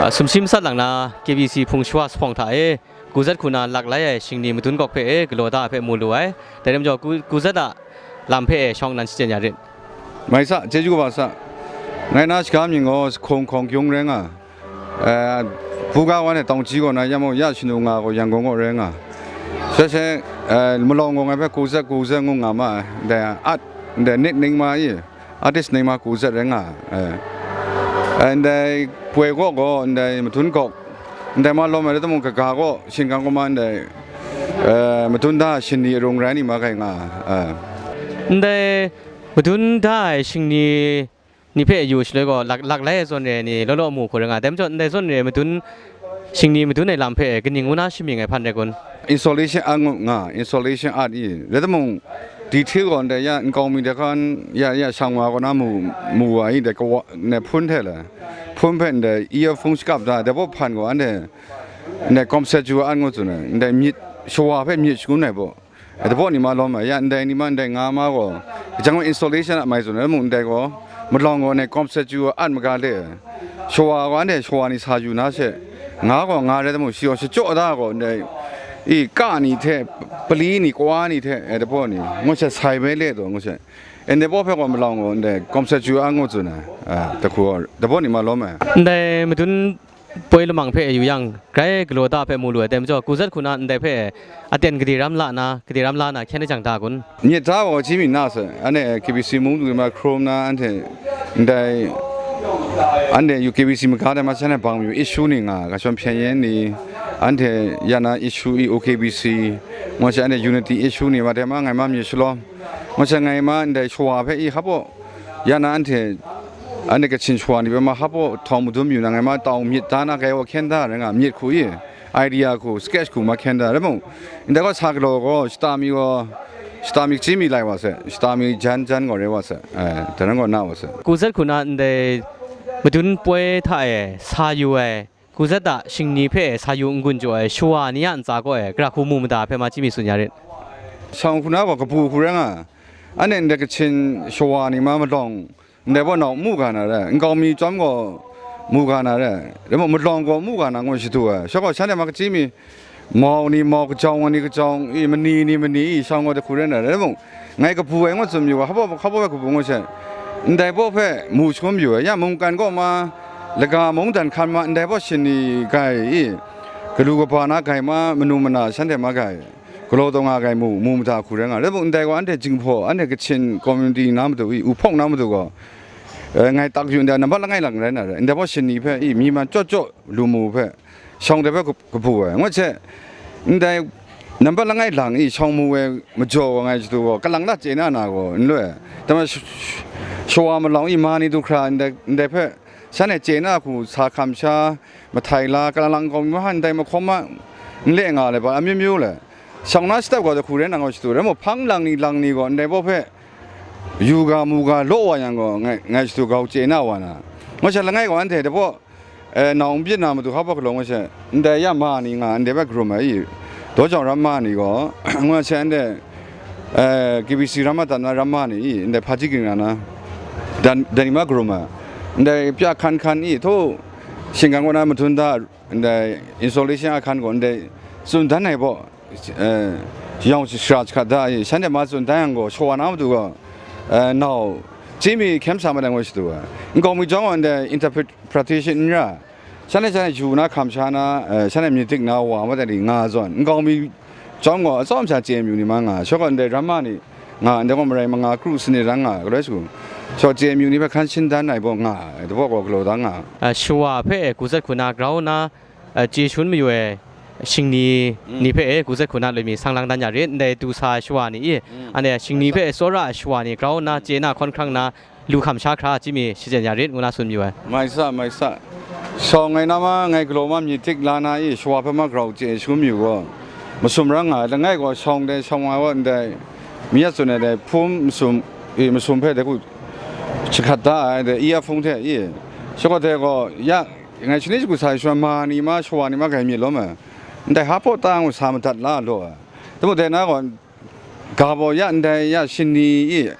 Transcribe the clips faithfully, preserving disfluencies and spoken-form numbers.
A, sumshi masat lang na K B C Hpung Shawa Sahpawng hta e, Ku Zat hku na lak lai ai shingni madun gawk hpe e, galaw da ai hpe mu lu ai. Dai rai majaw, Ku, Ku Zat a lam hpe e shawng nan shachyen ya rit. Mai sa, chyeju kaba sa. Ngai na shaga mying gaw Sahkung Hkawng Kyung rai nga. Eh, buga wan e Tawngji kaw na ya muk ya shanu nga gaw Yangon kaw rai nga. She she, eh, malawng gaw ngai hpe Ku Zat, Ku Zat ngu nga ma ai. Ndai at, ndai nickname ma i, artist name ma Ku Zat rai nga ai. Eh, ndai poi kaw gaw, ndai madun gawk, ndai ma lawm ai rai timung, kaga kaw, shingkang kaw ma ndai, eh, madun da shingni arung rai ni ma kai nga ai. Eh. Ndai madun da ai shingni ni hpe yu shaloi gaw, lak, lak lai ai zawn re ai ni law law mu hku rai nga ai. Dai majaw, ndai zawn re ai madun, shingni madun ai lam hpe kaning ngu na shamying ai hpan rai kun? Installation art ngu nga, installation art i. Rai timung, detail gaw ndai ya nkau mi de kan ya, ya shang wa kaw na mu, mu wa i, dai kawa, ne hpun hte le, hpun hpe ndai earphone shakap da, dai baw hpan gaw anhte, ndai conceptual art ngu tsun ai, ndai myit, shawa hpe myit shangun ai baw. Dai baw ni ma lawm ai, ya ndai ni ma, ndai nga ma gaw, kajang installation a mai tsun ai, mung ndai gaw, malawng gaw ndai conceptual art maga le ai. Shawa gaw anhte shawa ni sa yu na she, nga gaw nga rai timung, shi gaw shachyaw da gaw, ndai, i, ka ni hte, pali ni, kawa ni hte, e, dai baw ni, ngu she sai bai le taw, ngu she. E, ndai baw hpe gaw malawng gaw, ndai conceptual art ngu tsun ai, a, dai hku gaw, dai baw ni ma lawm ai. Ndai madun poi lamang hpe yu yang, grai galaw da hpe mu lu ai, dai majaw, Ku Zat hku na ndai hpe aten gade ram la na, gade ram la na, hkyen ajang da kun? Myit da gaw chyi mi na sai, anhte K B C mung du ma hkrum na, anhte ndai, anhte U K B C maga dai ma sha na bang mayu issue ni nga, Gashawm Hpyen Yen ni, anhte ya na issue i U K B C, ngu she anhte unity issue ni ma dai ma ngai ma myit shalawm, ngu she ngai ma ndai shawa hpe i hap baw, ya na anhte, anhte Kachin shawa ni hpe ma hap baw htawng madun mayu na, ngai ma tau myit da na, grai gaw hkyen da rai nga, myit hku i, idea hku, sketch hku ma hkyen da, rai mung, ndai gaw sa galaw gaw, shata mi gaw, shata mi kachyi mi lai wa sai, shata mi jan jan gaw rai wa sai, eh, dai rai gaw na wa sai. Ku Zat hku na ndai madun poi hta e sa yu ai, Ku Zat a shingni hpe sa yu n-gun jaw ai shawa ni a ntsa kaw e, gara hku mu mada hpe ma chyi mi tsun ya rit. Shawng hku na gaw kabu hku rai nga, anhte ndai Kachin shawa ni ma malawng, ndai baw nau mu ga na re, nkau mi chyawm gaw mu ga na re, rai mung malawng gaw mu ga na ngu shadu ai, sha gaw shanhte ma kachyi mi, mau ni mau, kajawng ni kajawng, i, mani ni mani, i, shawng gaw dai hku rai na re, rai mung, ngai kabu ai ngu tsun yu ga, hpa baw, hpa baw ai kabu ngu she, ndai baw hpe mu shangun yu ai, ya mungkan kaw ma, laga mungdan hkan ma, ndai baw shingni gai, i, galu kaba na gai ma, manu mana shanhte ma gai. Galaw taw nga ai mu, mu mada hku rai nga, rai mung ndai gaw anhte Jinghpaw, anhte Kachin community na matu i, u hpawng na matu gaw, eh, ngai tak yu ndai nambat langai lang rai na re, ndai baw shingni hpe i, myi man chyaw chyaw lu mu hpe, shawng dai hpe kap-, kabu ai, ngu she, ndai nambat langai lang i, shawng mu ai majaw gaw ngai shadu gaw, kalang na chye na na gaw n loi, dai ma sh-, sh-, shawa malawng i, ma ni du hkra ndai, ndai hpe, shanhte chye na hku sa hkam sha, mahtai la, kalang lang kau mi ma, ndai mahkawm ma, n le nga le, ba amyu myu le, shawng na shatap gaw dai hku rai na ngu shadu, rai mung hpang lang ni lang ni gaw ndai baw hpe yu ga mu ga law wa yang gaw, ngai, ngai shadu grau chye na wa na, ngu sha langai gaw anhte dai baw, eh, nau n byin na matu hpa baw galaw ngu she, ndai ya ma ni nga, ndai hpe karum ai i, daw jawng ram ma ni gaw, ngu she anhte, eh, K B C ram madat na ram ma ni i, ndai hpaji ging na na, dan, dan ni ma karum ai, ndai pya hkan hkan i, htaw, shingkang kaw na madun da, ndai installation ahkan gaw ndai tsun dan ai baw, eh, yawng shara jahkrat da ai, shanhte ma tsun dan yang gaw, shawa na matu gaw, eh, nau chye mi hkyen sa madat ngu shadu ai. Nkau mi chyawm gaw ndai interpretation n ra, shanhte shanhte yu na hkam sha na, eh, shanhte myit dik na wa madat ni nga zawn, nkau mi chyawm gaw atsawm sha chye mayu ni ma nga, sha gaw ndai ram ma ni, nga, ndai gaw marai manga kru sanit ran nga, galoi shagu, shaw chye mayu ni hpe hkan shin dan ai baw nga, dai baw gaw galaw da nga. A, shawa hpe Ku Zat hku na grau nna, a, chye shangun mayu ai shingni, mm, ni hpe Ku Zat hku na loi mi sang lang dan ya rit, ndai du sa ai shawa ni i, mm, anhte shingni hpe tsawra ai shawa ni grau nna, mm, chye na hkawn hkrang nna, lu hkam sha hkra chye mi shachyen ya rit, ngu na tsun mayu ai. Mai sa, mai sa. Shawng ngai na ma, ngai galaw ma myit dik la na i, shawa hpe ma grau chye shangun mayu gaw, masum ran nga ai, langai gaw shawng dai, shawng ai wa ndai, mi ya tsun ai dai, hpum masum, i, masum hpe dai hku jahkrat da ai, dai, i a hpung hte i, shakaw dai gaw, ya, ngai shani shagu sa ai shawa, ma ni ma, shawa ni ma gai myit lawm ai, ndai hpa ta ngu sa madat la law ai, dai mung dai na gaw, ga baw ya ndai ya shingni i,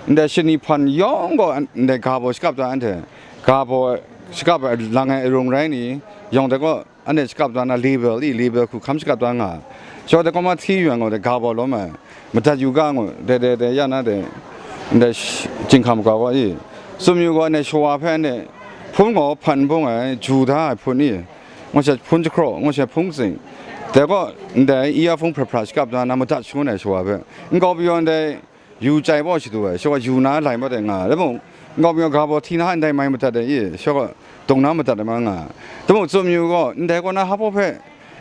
ndai shingni hpan yawng gaw an-, ndai ga baw shakap da anhte, Ga baw shakap ai lang ai arung rai ni, yawng dai gaw, anhte shakap da na, label i, label hku hkam shakap da nga ai. Shaw dai gaw ma hti yu ai ngaw dai, ga baw lawm ai, madat yu ga ngu, dai, dai, dai, ya na dai, ndai sh-, chyinghkam ga wa i, tsun yu gaw, anhte shawa hpe anhte hpun gaw hpan bung ai, ju da ai hpun i, ngu she hpun jahkraw, ngu she hpun katsing, dai gaw, ndai i ya hpung hpra hpra shakap da na, madat shangun ai shawa hpe, nkau pyaw ndai, yu chyai baw shadu ai, shawa yu na lai mat ai nga ai. Rai mung, nkau pyaw ga baw hti na ndai mai madat ai i, shawa dung na madat ai ma nga ai. Rai mung, tsun yu gaw, ndai kaw na hpa hpe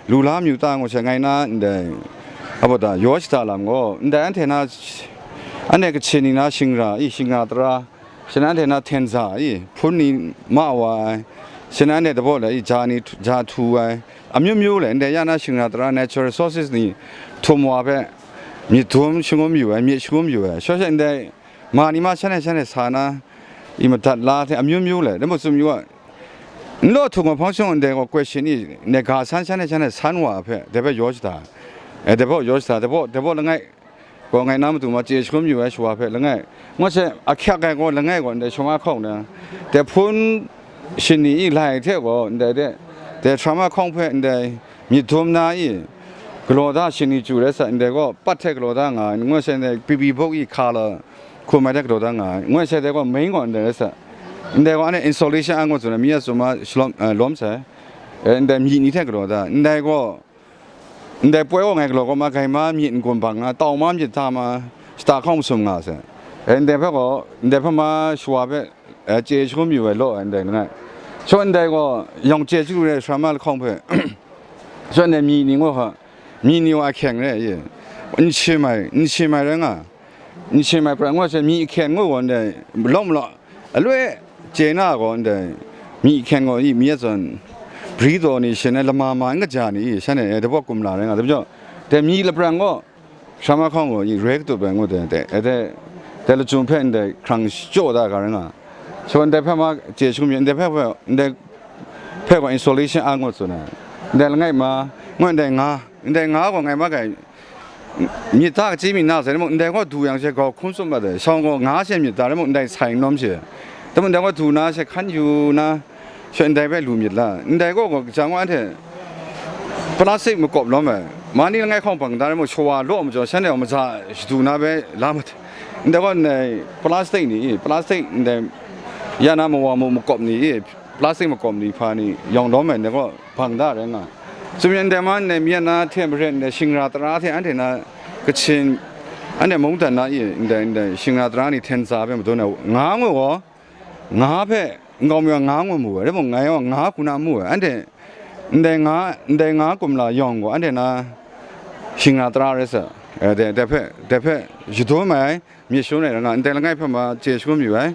lu la mayu ta ngu she ngai na ndai, hpa ta, yaw shada lam gaw, ndai anhte na, anhte Kachin ni na shingra i, shingra tara, shanhte na tenza i, hpun ni ma wa ai, shanhte dabaw le i, ja ni htu-, ja htu ai, amyu myu le, ndai ya na shingra tara natural resources ni htum wa hpe, myit dum shangun yu ai, myit shangun yu ai, shaw she ndai ma ni ma shanhte shanhte sa na, i madat la hte amyu myu le, dai muk tsun yu ai, n law htuk ma hpang shawng ndai gaw question i, ndai ga san shanhte shanhte san wa hpe, dai hpe yaw shada, e, dai hpe yaw shada, dai hpe, dai hpe langai, gaw ngai na matu ma chye shangun yu ai shawa hpe langai, ngu she ahkyak ai gaw langai gaw ndai shawa hkawng na, dai hpun shani i lai hte gaw ndai de, dai shawa hkawng hpe ndai myit dum na i galaw da shani chyu rai sa, ndai gaw pat hte galaw da nga ai, ngu she ndai pipi buk i hka la hkum ai hte galaw da nga ai, ngu she dai gaw main gaw ndai rai sa, ndai gaw anhte installation a ngu tsun ai, mi a tsun ma shalawm, eh, lawm sai, eh, ndai myi ni hte galaw da, ndai gaw, ndai poi wa ngai galaw gaw ma, gai ma myit n-gun bang na, tau ma myit hta ma, shata hkawng masum nga sai. E, ndai hpe gaw, ndai hpe ma shawa hpe, e, chye shangun yu ai law ai ndai langai. Shaw ndai gaw, yawng chye chyalu re sara ma lahkawng hpe, shaw ndai myi ni ngu hka, myi ni wa ahkyeng re ai, n shim ai, n shim ai rai nga. N shim ai prat ngu she myi ahkyen ngu gaw ndai, malawng malaw, aloi chye na gaw ndai, myi ahkyen gaw i mi a zawn, bri taw ni shin ai lama ma n kaja ni i, shanhte e dabaw kumla rai nga, dai majaw, dai myi lapran gaw, sara ma hkawng gaw i roi katup ai ngu dai, dai, dai, dai lachyum hpe ndai hkrang shachyaw da ga rai nga, so ndai hpe ma chye shangun mi, ndai hpe, ndai hpe gaw installation a ngu tsun ai, ndai langai ma, ngu ndai nga, ndai nga gaw ngai ma gai, myit hta kachyi myit na sai, rai muk ndai gaw du yang she grau hkun tsup mat ai, shawng gaw nga she myit hta, rai muk ndai sai n nawm she, rai muk ndai gaw du na she hkan yu na, she ndai hpe lu myit la, ndai gaw gaw kaja gaw anhte plastic makawp lawm ai, ma ni langai hkawng bang da, rai muk shawa law majaw, shanhte gaw maja shadu na bai la mat ai, ndai gaw ndai plastic ni i, plastic ndai ya na mawa mu makawp ni i, plastic makawp ni hpa ni yawng lawm ai, ndai gaw bang da rai nga. Tsun yan dai ma ndai, Myanmar hte maren ndai shingra tara hte anhte na Kachin, anhte mungdan na i ndai, ndai shingra tara ni hten tsa hpe madun ai, nga ngu gaw, nga hpe nkau mi wa nga ngu mu ai, rai mung ngai gaw nga hku na mu ai, anhte ndai nga, ndai nga kumla yawng gaw, anhte na shingra tara rai sa, eh, dai, dai hpe, dai hpe shadum ai, myit shangun ai rai nga, ndai langai hpe ma chye shangun yu ai.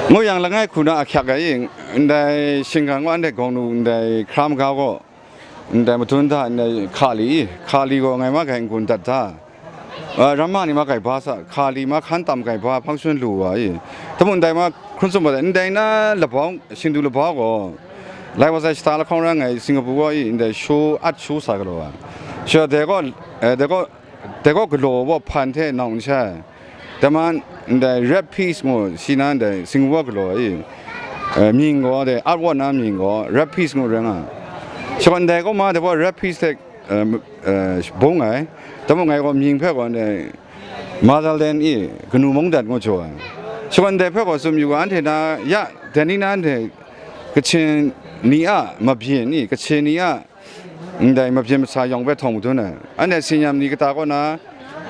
Ngu yang langai hku na ahkyak ai, ndai shingkang gaw anhte gawng nu ndai hkra maga gaw, ndai madun hta ndai hkali, hkali gaw ngai ma gai n-gun dat da, a, ramma ni ma gai ba sa, hkali ma hkan tam gai ba hpang shun lu wa i, damu ndai ma hkun tsum ba dai, ndai na labau, Shindu labau gaw, lai wa sai shata lahkawng ran ngai Singapore gaw i, ndai shu at shu sa galaw ai, sha dai gaw, eh, dai gaw, dai gaw galaw wa hpan hte nau n shai. Dai ma ndai red peas ngu si na ndai Singapore galaw i, eh, mying gaw dai art won na mying gaw red peas ngu rai nga. Shawan dai gaw ma dai gaw red peas hte, eh, m-, eh, bung ai. Dai mung ngai gaw mying hpe gaw ndai motherland i kanu mungdan ngu jaw ai. Shawan dai hpe gaw tsun yu ga, anhte na ya, dai ni na ndai Kachin ni a mabyin i, Kachin ni a ndai mabyin masa yawng hpe htawng madun ai. Anhte sinyam ni kata kaw na,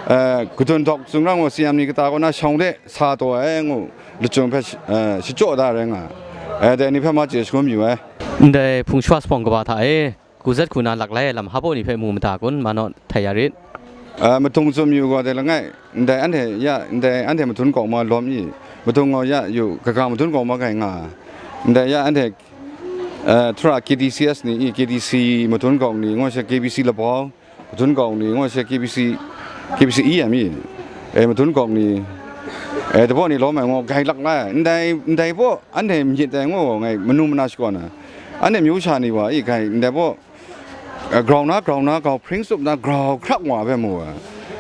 eh, kadun dawk tsungrang gaw sinyam ni kata kaw na shawng de sa taw ai ngu lachyum hpe sh-, eh, shachyaw da rai nga ai. Eh, dai ni hpe ma chye shangun mayu ai. Ndai hpung shwa sa hpawng kaba hta e, kuzat hku na laklai ai lam hpa ni hpe mu mada kun, ma naw htai ya rit. Eh, madung tsun mayu gaw dai langai, ndai anhte ya, ndai anhte madun kawng ma lawm i, madung gaw ya yu, kaga madun kawng ma gai nga ai. Ndai ya anhte eh, htura K T C S ni i, K T C madun kawng ni, ngu she K B C labau madun kawng ni, ngu she K B C, K B C E M i, eh, madun kawng ni, eh, dabaw ni lawm ai ngu gai lak la ai. Ndai, ndai baw anhte myit ai ngu ngai manu mana shakawn ai. Anhte myu sha ni wa i gai, ndai baw, eh, grau na, grau na, grau hpring tsup na, grau hkrak wa hpe mu ai.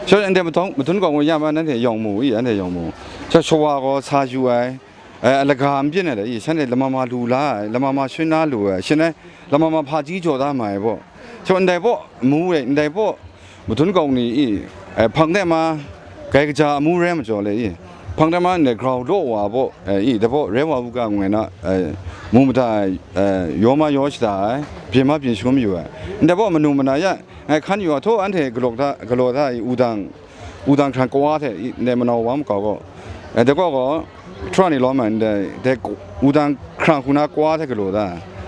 So, ndai madun, madun kawng ngu ya ma, nanhte yawng mu i, anhte yawng mu. So, shawa gaw sa yu ai. အဲ အလကာမပြစ်နဲ့လေ ။စနေလမမလူလာ လမမဆွေးနွေးလူဝဲ ရှင်နဲ့လမမဖာကြီးကြော်သားမှာပေါ့။ဆိုတော့ အန်တိုင်ပေါ့မူးဝဲ အန်တိုင်ပေါ့မထွန်းကောင်းနေ ။အဲ ဖန်တဲ့မှာဂိုင်ကကြာအမူးရဲမကြော်လေ ။ဖန်တဲ့မှာနဲ့ ground လို့ဝါပေါ့ ။အဲ တပေါ့ရဲဝါဘူးကငွေနော် ။အဲ မူမတာ အဲ ရောမရောရှိတာ ပြင်မပြင်ရှုံးမယူဝဲ ။အန်တိုင်ပေါ့မနုမနာရ အဲ ခန်းယူအထိုးအန်ထဲကလော်တာ ကလော်တာ ဦးတန်း ဦးတန်းခရံကွားထဲ နဲ့မနော်ဝါမကောက်ကောအဲ တကော့ကော ထရနေလောမန် တဲ့ ဦးတန်းခရံခုနာကွားထဲကလော်တာ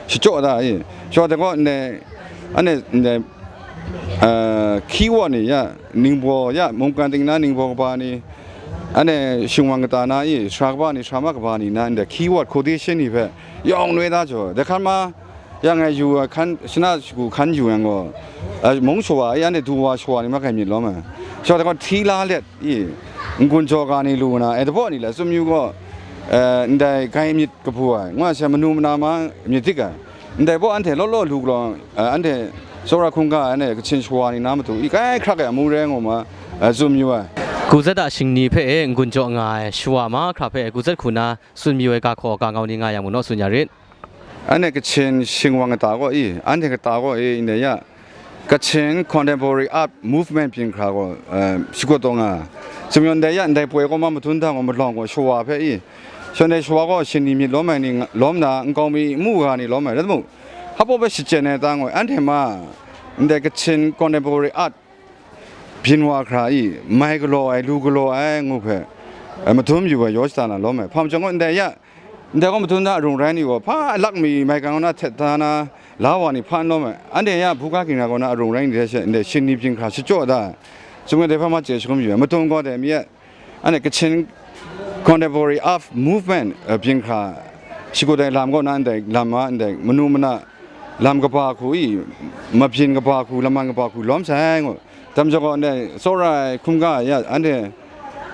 ရှကြော့တာ ရှော့တကော့ နဲ့ အနဲ့ နဲ့ အဲ ခီးဝေါ်နေရ နင်းဘော်ရ မုံကန်တင်နာ နင်းဘော်ကဘာနေ အနဲ့ ရှင်ဝံကတာနာ ရှရာကဘာနေ ရှရာမကဘာနေနာ တဲ့ ခီးဝေါ် quotation နေဖဲ ရောင်နွေးသားကြော် တခါမှ ရန်ငယ်ယူဝဲခန်း ရှနစကူခန်းယူရန်ကော အဲ မုံးဆွာ အဲ အနဲ့ ဒူဝါဆွာ နေမကင်မြစ်လောမန် ရှော့တကော့ ထီလာလက် အင်းကွန်ကြော်ကာနေလူနာ အဲ တပေါ့နေလဲ စွမျိုးကော အဲ အန်တိုင်ဂိုင်မြစ်ကပူဝဲ ငွေဆဲမနုမနာမမြစ်တိက အန်တိုင်ပေါ့အန်ထဲလော့လော့လူကလော အဲ အန်ထဲစောရခုံက အဲ ကချင်ဆွာနေနာမတူ အီးဂိုင်ခရကဲအမူးရဲငိုမှာ အဲ စွမျိုးဝဲ ကုဇတ်တာရှင်နီဖဲ ငွန်ကြော့ငါ ရှဝါမခရဖဲ ကုဇတ်ခုနာ စွမျိုးဝဲကခေါ်ကငေါနေငါရံမူနော် စွညာရစ် အနဲ့ကချင်ရှင်ဝံကတာကောအီး အန်ထဲကတာကောအီး အန်ထဲရ Kachin Contemporary Art Movement ပြင်ခါကော အဲ ရှိကွတ်တော့ငါ စမယွန်ဒဲယန်ဒဲပွဲကောမမထွန်းတံကောမလွန်ကောရှဝါဖဲအီး ရှွန်ဒဲရှဝါကောရှင်နီမြစ်လောမိုင်နီလောမနာ အင်ကောင်မီမူဂါနီလောမိုင်ရတမှု ဟပ်ပောပဲရှစ်ကျဲနဲ့တန်းကို အန်ထဲမှာ အန်ထဲ Kachin Contemporary Art ပြင်ဝါခရာအီး မိုင်ကလော်အဲ လူကလော်အဲငုဖဲ အဲ မထွန်းယူဝဲရောစတာနာလောမိုင် ဖမ်ချောင်းကောအန်ထဲရ အန်ထဲကောမထွန်းတံအရုံရိုင်းနီကော ဖာအလက်မီမိုင်ကံကောနာထက်တန်းနာ လာဝါနီဖာနီမဲ အန်ဒဲယဘူကာကင်နာကောနာအရုံရိုင်းနီတဲရှဲ အန်ဒဲရှင်နီပြင်ခရာရှကြော့ဒါ စမွေတဲဖာမကျဲရှုံးယူဝဲ မထွန်းကောတဲမီးအဲ အန်ဒဲ Kachin Contemporary Art Movement အဲ ပြင်ခရာ ရှိကိုတဲလမ်ကောနာအန်ဒဲလမ်မအန်ဒဲ မနုမနာ လမ်ကပါခုအီး မပြင်ကပါခု လမန်ကပါခုလောမ်ဆိုင်ကို တမ်ကြောကောအန်ဒဲ စောရခုံကရ အန်ဒဲ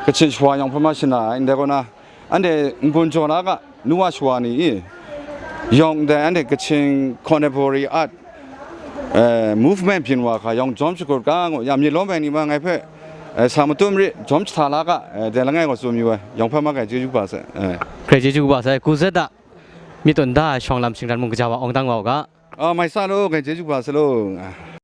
ကချင်ဆွာရောင်ဖမရှင်နာ အန်ဒဲကောနာ အန်ဒဲ ငွန်ကြော်နာက နူဝါဆွာနီအီး ရောင်ဒဲ အန်ဒဲ Kachin Contemporary Art အဲ Movement ပြင်ဝါခါ ရောင် John ရှိကိုကငို ယမြေလောမိုင်နီမငိုင်ဖဲ အဲ စာမတွမ်ရစ် John ချာလာက အဲ ဒဲလငိုင်ကောစွန်မီဝဲ ရောင်ဖဲမဂိုင်ကျေးဇူးပါဆက် အဲ ဂိုင်ကျေးဇူးပါဆက် ကုဇတ်တာ မြစ်တွန်ဒါ ရှောင်းလမ် ရှင်ရန်မုံကကြဝါ အောင်တန်းဝါက အာ မိုင်စလို့ ဂိုင်ကျေးဇူးပါဆက်လို့